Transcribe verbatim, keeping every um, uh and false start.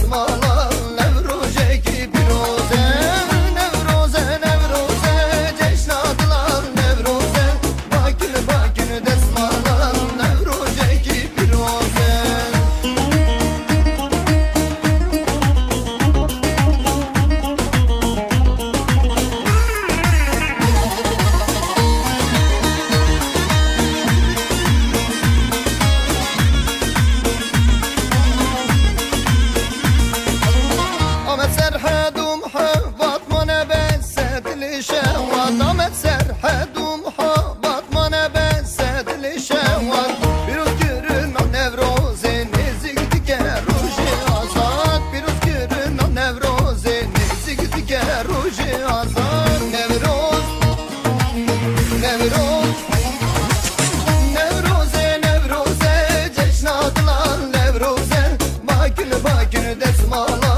Malan Newrojekî pîroz e, Newroz e, Newroz e, cejna dilan Newroz e. Bakin, bakin destmalan Newrojekî pîroz e. Amed Serhed û Mihebat mane bes e dilê şewat. Amed Serhed û Mihebat mane bes e dilê şewat. Pîrozkirina Newrozê nêzîk dike rojê azad. Pîrozkirina Newrozê nêzîk dike rojê azad. Newroz, Newroz, Newroz e, Newroz e, cejna dilan Newroz e. Bakin, bakin destmalan